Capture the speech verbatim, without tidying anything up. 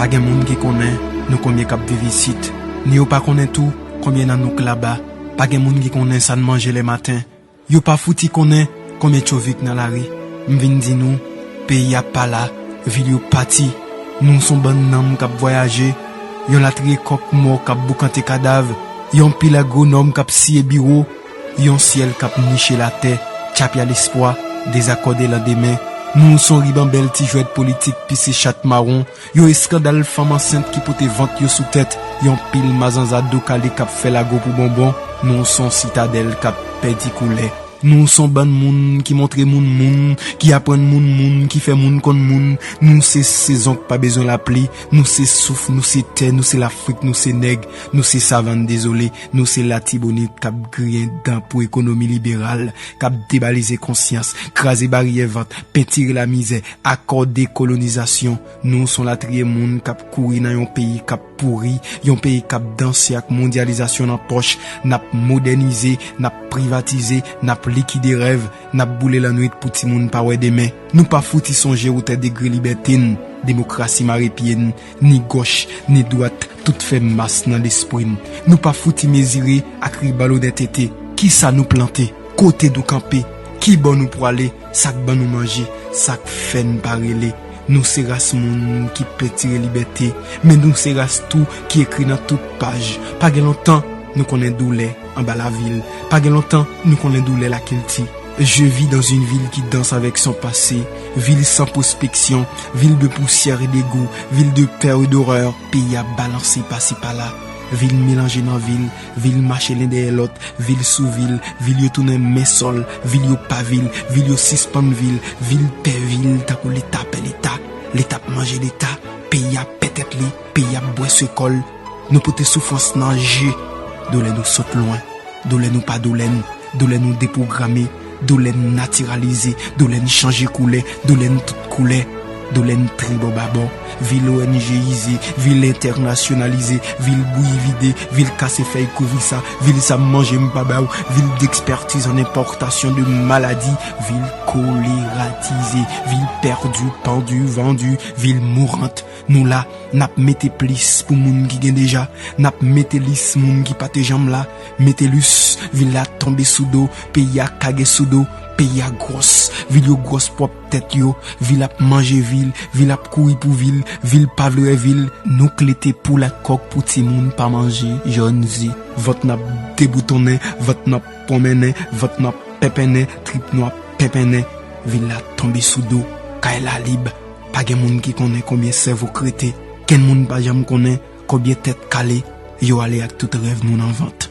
Pa gen moun ki konnen nou konbyen k ap viv isit. Ni yo pa konnen tou konbyen nan nou k laba. Pa gen moun ki konnen sa n manje lè maten. Yo pa fouti konnen konbyen tchovi k nan lari. M vin di nou, peyi a pa la, vil yo pati. Nou s on bann nanm k ap vwayaje, yon latriye kòk mò k ap boukante kadav, yon pil agwonòm k ap siye biwo, yon syèl k ap niche latè, tchapya lespwa, dezakòde landemen. Nou s on ribanbèl ti jwèt politik pise chat mawon, yon eskandal fanm ansent ki pote vant yo sou tèt, yon pil mazanza do kale k ap fè lago pou bonbon. Nou s on sitadèl k ap pèdi koulè. Nou s on bann moun ki montre moun moun, ki aprann moun moun, ki fè moun konn moun. Nou se sezon k pa bezwen lapli. Nou se souf, nou se tè, nou se Lafrik, nou se nèg, nou se savann dezole, nou se Latibonit k ap griyen dan pou ekonomi liberal, k ap debalize konsyans, kraze baryè vant, pentire lamizè, akò dekolonizasyon. Nou s on latriye moun k ap kouri nan yon peyi k ap pouri, yon peyi k ap danse ak mondyalizasyon nan pòch. N ap modènize, n ap privatize, n ap likide rèv, n ap boule lannwit pou timoun pa wè demen. Nou pa fouti sonje wotè degre libète n, demokrasi mare pye n, ni gòch, ni dwat, tout fè mas nan lespri n. Nou pa fouti mezire ak riban lodè tete. Kisa nou plante? Kote nou kanpe? Kibò nou pwale? Sa k ban nou manje? Sa k fè n pa rele? Nou se ras moun ki pentire libète, men nou se ras tou ki ekri nan tout paj. Pa gen lontan nou konnen doulè anba lavil. Pa gen lontan nou konnen doulè lakilti. Je vis dans une ville qui danse avec son passé, ville sans prospection, ville de poussière et d'égout, ville de peur et d'horreur. Peyi a balanse pase pala, vil melanje nan vil, vil mache len dèyè lòt, vil sou vil, vil yo tounen men sòl, vil yo pa vil, vil yo sispann vil, vil pè vil tankou Leta pè Leta, Leta ap manje Leta, peyi a pè tèt li, peyi ap bwè sekòl. Nou pote soufrans nan je, doulè nou sot lwen, doulè nou pa doulè n, doulè nou depwograme, doulè n natiralize, doulè n chanje koulè, doulè n tout koulè, doulè n tribò babò. Vil O N G ize, vil entènasyonalize, vil bouyi vide, vil kase fèy kouvri sa, vil sa m manje m pa ba w, vil d'expertise en importation de maladie, vil koleratize, vil pèdi, pandi, vandi, vil mourant. Nou la, n ap mete plis pou moun ki gen deja, n ap mete lis moun ki pa te janm la, mete lis, vil la tonbe sou do, peyi a kage sou do, peyi a gwòs, vil yo gwòs pwòp tèt yo, vil ap manje vil, vil ap kouri pou vil, vil pa vle wè vil. Nou klete poul ak kòk pou timoun pa manje jòn ze. Vant n ap deboutonnen, vant n ap pwonmennen, vant n ap penpennen, trip nou ap penpennen. Vil la tonbe sou do, kay la lib. Pa gen moun ki konnen konbyen sèvo k rete. Kenn moun pa janm konnen konbyen tèt kale yo ale ak tout rèv nou nan vant.